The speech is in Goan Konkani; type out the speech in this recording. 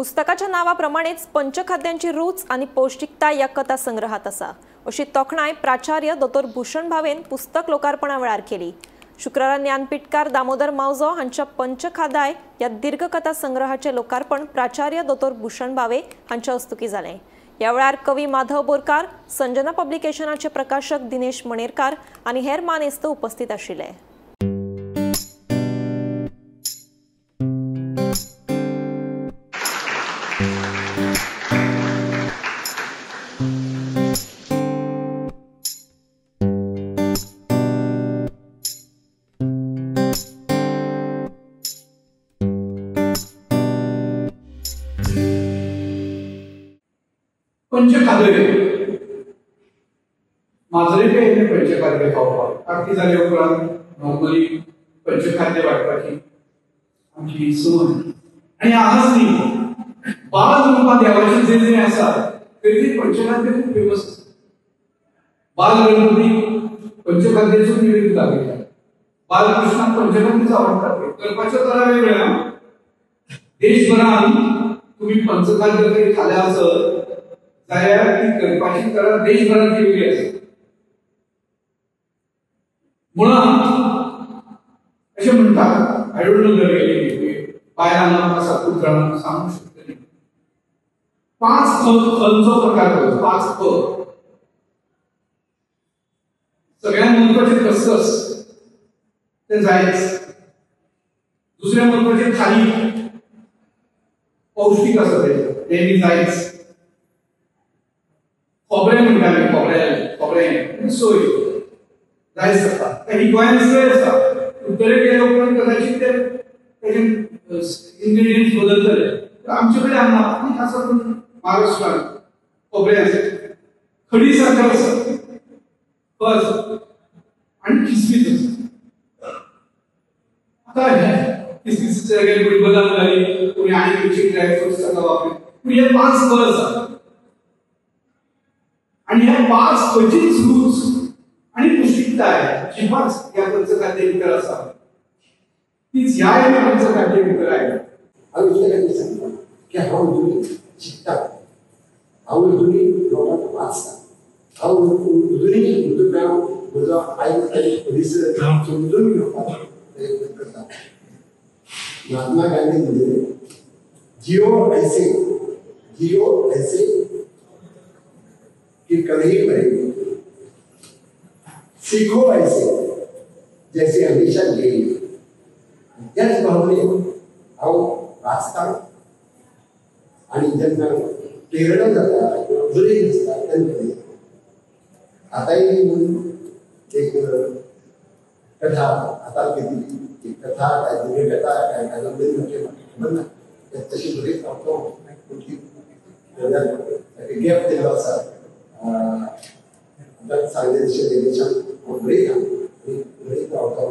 पुस्तकाच्या नावाप्रमाणेच पंचखाद्यांची रूच आणि पौष्टिकता या कथा संग्रहात आसा अशी तोखणाय प्राचार्य दोतोर भूषण भावेन पुस्तक लोकार्पणा वेळार केली। शुक्रारा ज्ञानपीठकार दामोदर मावजो हांच्या पंचखादाय या दीर्घकथा संग्रहाचे लोकार्पण प्राचार्य दोतोर भूषण भावे हांच्या हस्तुकी जालें। या वेळार कवी माधव बोरकार, संजना पब्लिकेशनाचे प्रकाशक दिनेश मणेरकार आनी हेर मानेस्त उपस्थित आशिल्ले। पंचखाद्य माजरे पेयले पंचखाद्य खावपाक आरती जाले उपरांत नॉर्मली पंचखाद्य वाटपाची आमची संवय आनी हांगाच न्ही बाल रूपां देवाची जे जे आसा थंय पंचखाद्य खूब फेमस आसा। बाल गणपती पंचखाद्याचो निवेद दाखयता, बालकृष्णाक पंचखाद्यच आवडटा, करपाच्यो तरा वेगळ्या। देशभरान तुमी पंचखाद्य जरी खाल्या आसत जाल्यार ती करपाची तरा देशभरांत वेगळी आसा। मुळांत अशें म्हणटात, I don't know the reality, बायलांक आसा खूब जाणांक सांगूंक शकतली। 5 खंयचो प्रकार करचो, 5 ख सगळ्यांत म्हत्वाचें खसखस तें जायच, दुसऱ्या म्हत्वाचें थाली पौष्टीक आसा तें बी जायच, खोबरें म्हणटा आमी, खोबरें खोबरें सोय जायच जाता। ही गोंयांत सोय आसा, उत्तरेक गेल्या उपरांत कदाचित ते तेजे इनग्रेडियंट्स बदलतले, पूण आमचे कडेन हांगा आनी खासा करून महाराष्ट्रांत खोबरें आसा, खडी साखर आसा, बस, आनी किसमीस आसा। आतां हे किसमिसाच्या जाग्यार कोणी बदाम घाली, कोणी आनी खंयचे ड्राय फ्रुट्स ताका वापरी, पूण हे 5 फळ आसा आणि ह्या 5 खचीच रूच आणि पौष्टिकताय जी 5 ह्या पंचखाद्य भितर आसा तीच ह्या पंचखाद्य भितर आहे। हांव इतले खातीर सांगता की हांव अजुनूय शिकता, हांव अजुनूय लोकांक वाचता, हांव अजुनूय म्हजो गांव म्हजो आयज परिसर समजून घेवपाक प्रयत्न करता। महात्मा गांधी म्हणजे जिओ ऐसे, जिओ ऐसे कि कल ही मरेंगे, सीखो ऐसे जैसे हमेशा जिएंगे। त्याच भावनेन हांव वाचता आनी जेन्ना प्रेरणा जाता किंवा बरें दिसता तेन्ना आतांय म्हणून एक कथा हातांत घेतिल्ली, एक कथा काय दीर्घकथा काय कादंबरी म्हणजे म्हाका खबर ना, तशी बरीच हांव गॅप दिल्लो आसा। आतां सांगलें तशें दिनेशान हांव बरयता आनी बरयत रावता।